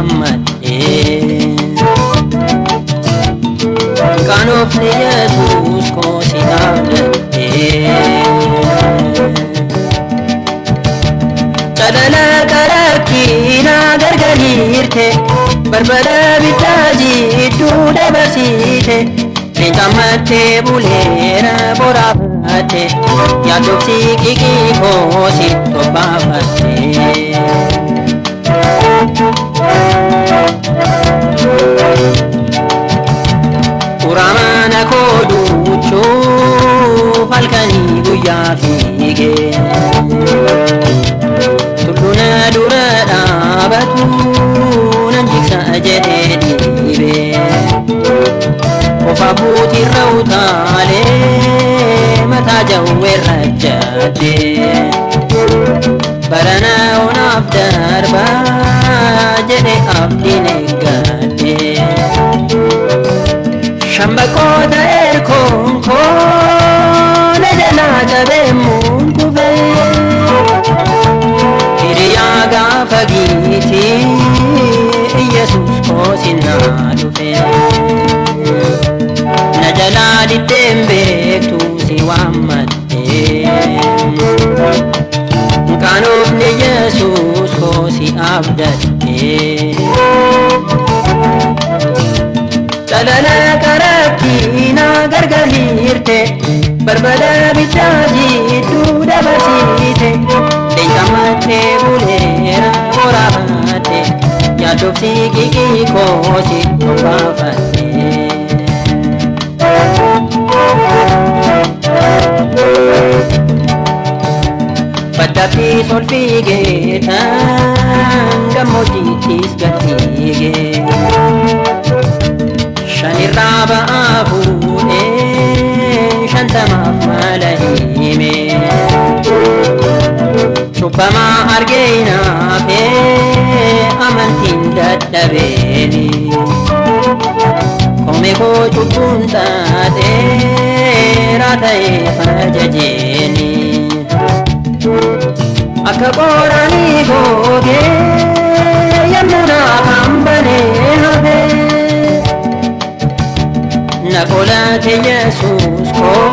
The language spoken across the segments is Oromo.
waammadhe. Qaanofni Yesuus koo si abdadhe. Calala karakkiina gargariirte barbada bittaa jidduu dabarsite leencammattee buleera boraafatte yaaddofsi qiqii koo si tobbaafatte. Uraamaana koo duuchuuf halkanii guyyaa fiigee. Tulluna dura dhaabatu nan jigsa jedhee dhiibee. Qofa buutirra utaalee mataa jawweerra jadhee. Barana onaaf darba jedhe abdiin eeggadhee. Shambaqoota erkoon koo na jalaa qabee muun kufee. Hiriyaa gaafa giitii Yesuus koo sinnaa dhufe. Na jalaa diddeen beektu si waammatte. Qaanofni Yesuus koo si abdatte. Calala karakkiina gargariirte barbada bittaa jidduu dabarsite leencammattee buleera boraafatte yaaddofsi qiqii koo si tobbaafatte. Baddaattis ol fiigee tan gammoojjiittis gad fiigee. Shanirraa ba'aa fuudhee shantamaaf mala hime. Cubbamaa argee naafee amantiin dadhabeeni. Kome koo cubbuun xaaxeeraa ta'ee fajajeeni. Akka qoraanii googee yemmuu naaf hambanee hafee. Na qolate Yesuus koo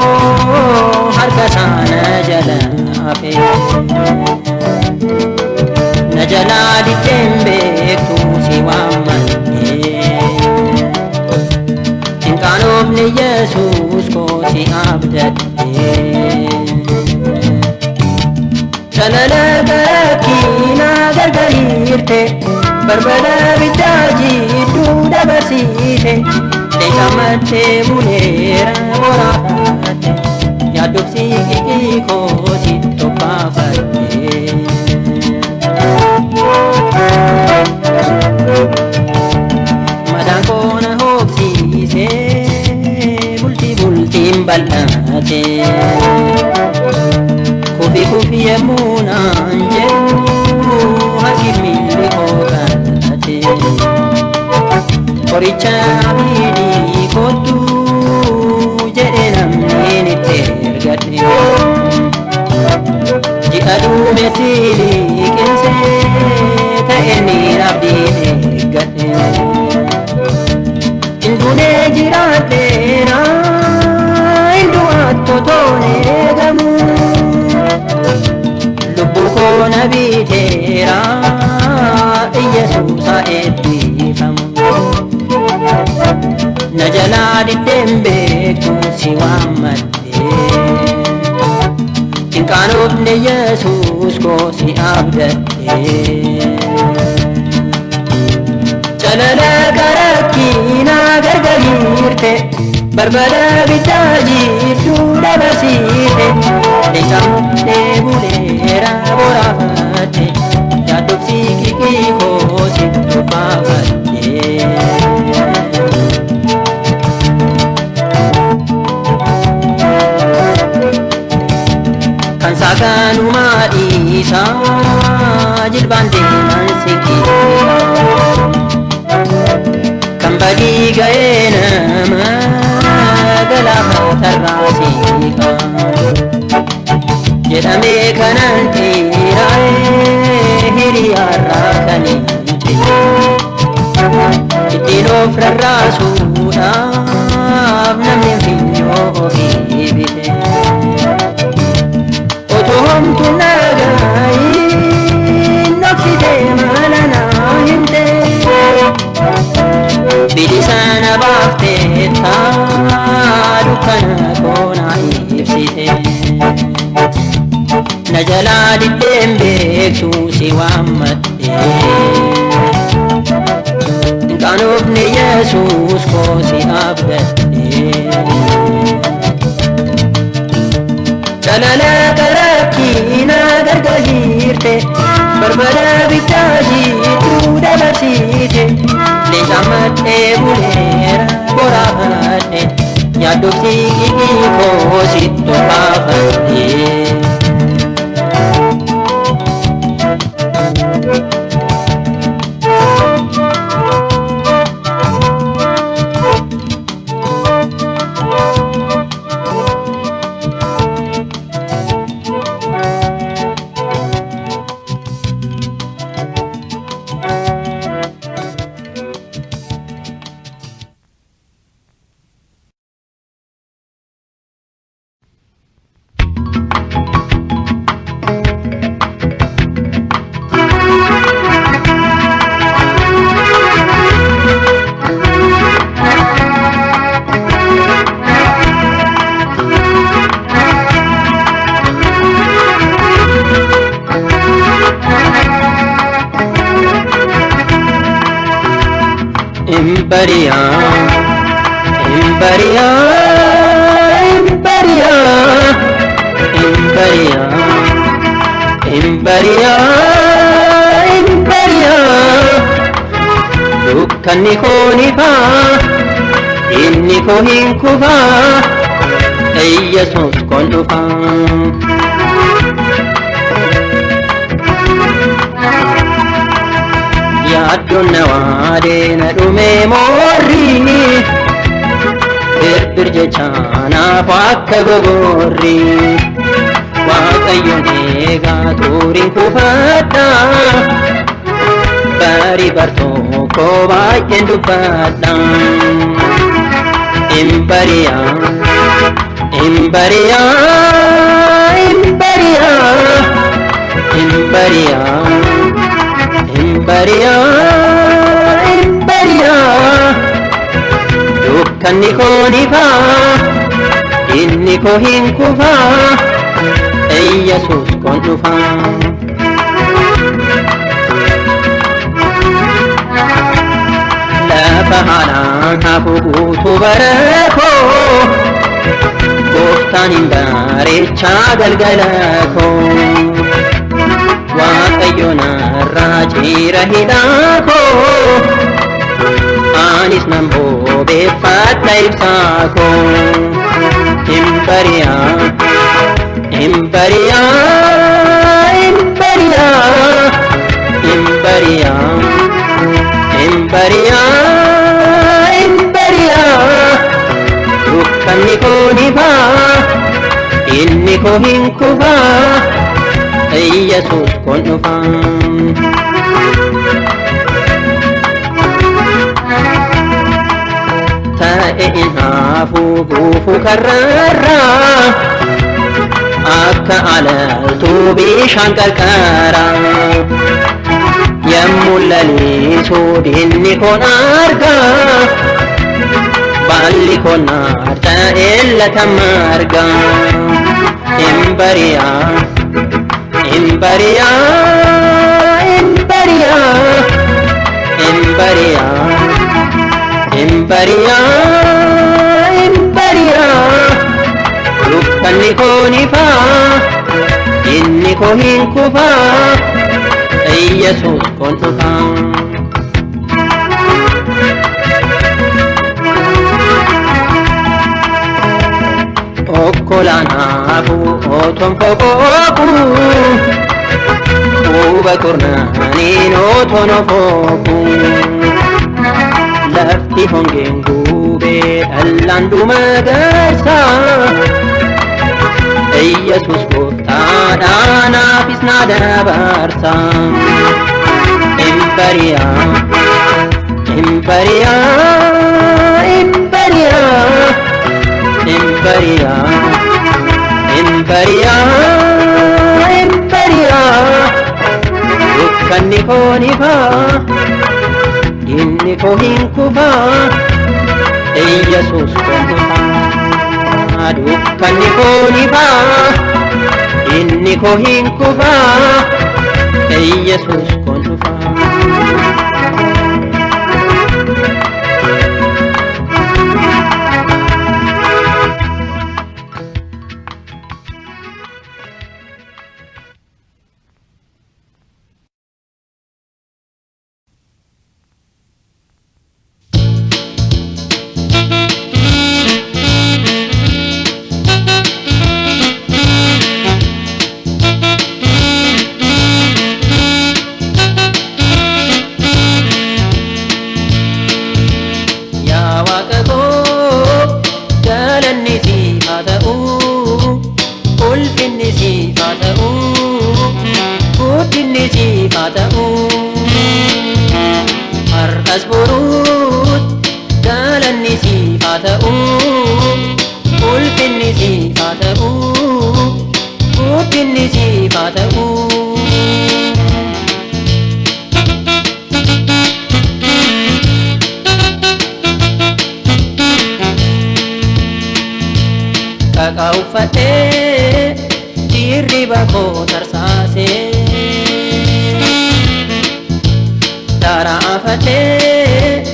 harka isaa na jala hafe. Na jalaa diddeen beektu si waammadhe. Hin qaanofne Yesuus koo si abdadhe. Calala karakkiina gargariirte barbada bittaa jidduu dabarsite leencammattee buleera boraafatte yaaddofsi qiqii koo si tobbaafatte. Madaan koo na hooksisee bultii bultiin bal'ate. Kufi kufi yemmuu naan jedhu harki miilli koo qal'ate. Qoricha abidii kottu jedhe namni nitti ergadhe. Ji'a duumessi liqimsee ta'e niin abdiin eeggadhe. Induunee jiraadheera indu'aatti otoon eegamu. Lubbuu koo na biteera Iyesuusa eebbifamu. Na jalaa diddeen beektu si waammadhe. Hin qaanofne Yesuus koo si abdadhe. Calala karakkiina gargariirte barbada bittaa jidduu dabarsite leencammattee buleera boraafatte yaaddofsi qiqii koo si tobbaafatte. Kan saakanumaa dhiisaa jilbaan deeman siqiisa. Kan badii ga'ee nama galaafatarraa siiqa. Jedhamee kanan dhiiraa'ee hiriyaarraa kan hin jedhe. Of rarraasuudhaaf namni finyoo ofii bite. Otoo homtuu nagaayin dhoksitee mala naa himte. Bilisa na baaftee taa dukkana koo naa ibsite. Na jalaa diddeen beektu si waammadhe. Qaanofni Yesuus koo si abdadhe. Calala karakkiina gargariirte barbada bittaa jiituu dabarsite. Leenca maddee buleera boraafadhe yaaddofti qiqii koo sittu baafadhe. Imbariyaa, imbariyaa, imbariyaa, imbariyaa, imbariyaa, imbariyaa. Dukkanni koo ni faa, inni koo hin kufaa, Yesuus koon dhufaa. Yaaddoon na waadee na dhumee moorri, birbir jecha naaf akka gogorri. Waaqayyoon eegaa tuuriin kufadha, bari bartookoo baay'een dubbadha. Imbariyaa, imbariyaa, imbariyaa, imbariyaa, imbariyaa, imbariyaa. Dukkanni koo ni faa, inni koo hin kufaa, Yesuus koon dhufaa. Lafa haalaan hafu guutuu bara koo, gooftaan hin bareechaa galgala koo. Waaqayyo narraa ciira hidhaa koo, anis nan bobeeffadha ibsaa koo. Imbariyaa, imbariyaa, imbariyaa, imbariyaa, imbariyaa, imbariyaa. Dukkanni koo ni faa, inni koo hin kufaa, Yesuus koon dhufaa. Ta'e in hafu guufu karraarraa, akka alaltuu bishaan qarqaraa. Yemmuu lalisuu diinni koon argaa, baalli koon naarta'ee latama argaa. Imbariyaa, imbariyaa, imbariyaa, imbariyaa, imbariyaa, imbariyaa. Dukkanni koo ni faa, inni koo hin kufaa, Yesuus koon dhufaa. Okkolaan hafu otoon foqooqu, quba kurnaaniin otoon ofooqu. Lafti hongeen guubee dhallaan dhuma garsaa, Yesuus gooftaadha naafis na dabarsa. Imbariyaa, imbariyaa, bari'a, hin bari'a, hin bari'a. Dukkanni koo ni ba'a, diinni koo hin kufa, Iyyasuus koo dhufa. Dukkanni koo ni ba'a, diinni koo hin kufa, Iyyasuus koo dhufa. Yaa Waaqa koo, galanni siif haa ta'u, ulfinni siif haa ta'u, guddinni siif haa ta'u. Har'as boruus galanni siif haa ta'u, ulfinni siif haa ta'u, guddinni siif haa ta'u. Qaqaa uffadhee dirriba koo tarsaasee, daaraa afadhee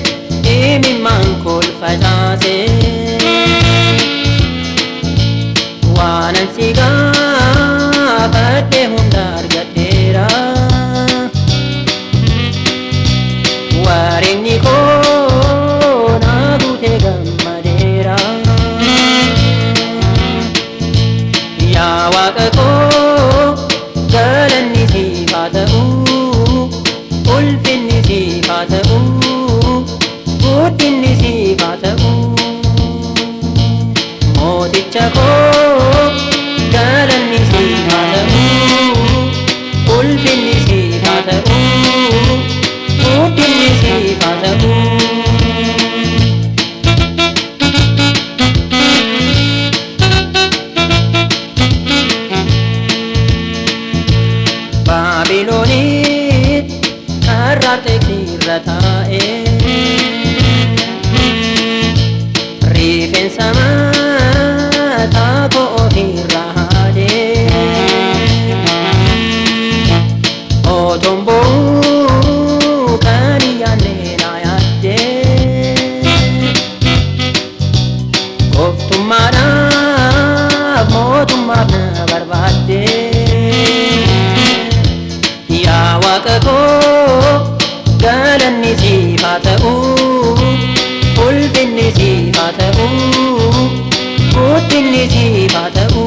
imimmaan kolfacaasee, waanan si gaafadhe hunda argadheera. Wareenyi koo naa guutee gammadeera. Yaa Waaqa koo, galanni siif haa ta'u, ulfinni siif haa ta'u, guddinni siif haa ta'u. Mooticha koo, galanni siif haa ta'u, ulfinni siif haa ta'u, guddinni siif haa ta'u. Baabiloonitti karra irra taa'ee, rifeensa mataa koo ofirra haadee, otoon boo'uu kan hin yaadne na yaaddee, gooftummaadhaaf mootummaaf na barbaaddee. Yaa Waaqa koo, galanni siif haa ta'u, ulfinni siif haa ta'u, guddinni siif haa ta'u.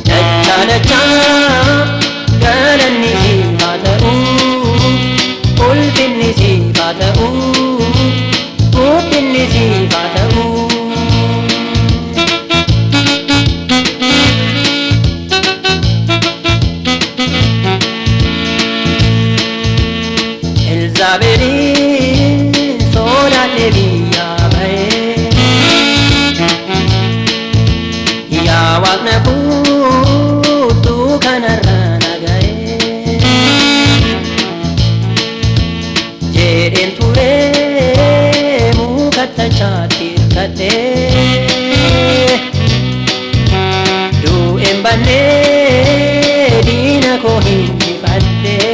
Dachaa dachaa galanni siif haa ta'u, ulfinni siif haa ta'u, guddinni siif haa ta'u. Elzaabeeliin sodaadhee biyyaa ba'ee, yaa Waaqna fuutuu kanarra na ga'ee jedheen ture muka tachaatti hirkadhee, du'een bannee diina koo hinjifadhee.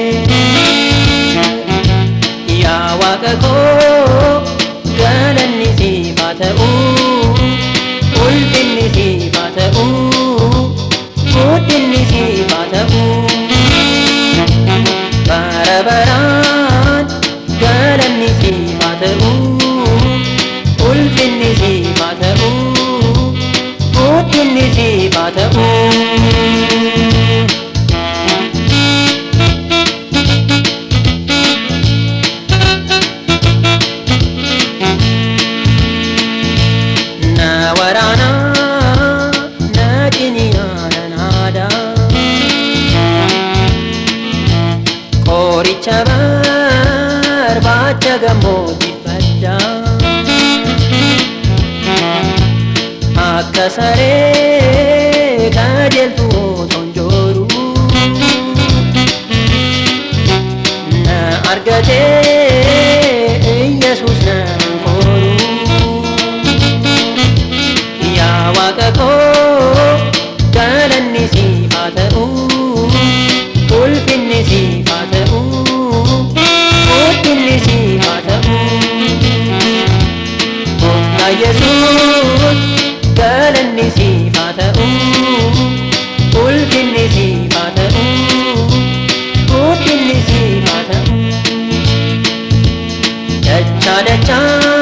Yaa Waaqa koo, galanni siif haa ta'u, ulfinni siif haa ta'u, guddinni siif haa ta'u. Bara baraan galanni siif haa ta'u, ulfinni siif haa ta'u, guddinni siif haa ta'u. Na waraanaa na ciniinaa nan aadaa, qoricha barbaacha gammoojii baddaa. Akka saree qajeeltu otoon jooruu na argatee Iyesuus nan kooruu. Yaa Waaqa koo, galanni siif haa ta'u, ulfinni siif haa ta'u, guddinni siif haa ta'u. Gooftaa Yesuus, galanni siif haa ta'u, ulfinni siif haa ta'u, guddinni siif haa ta'u. Dachaa dachaa.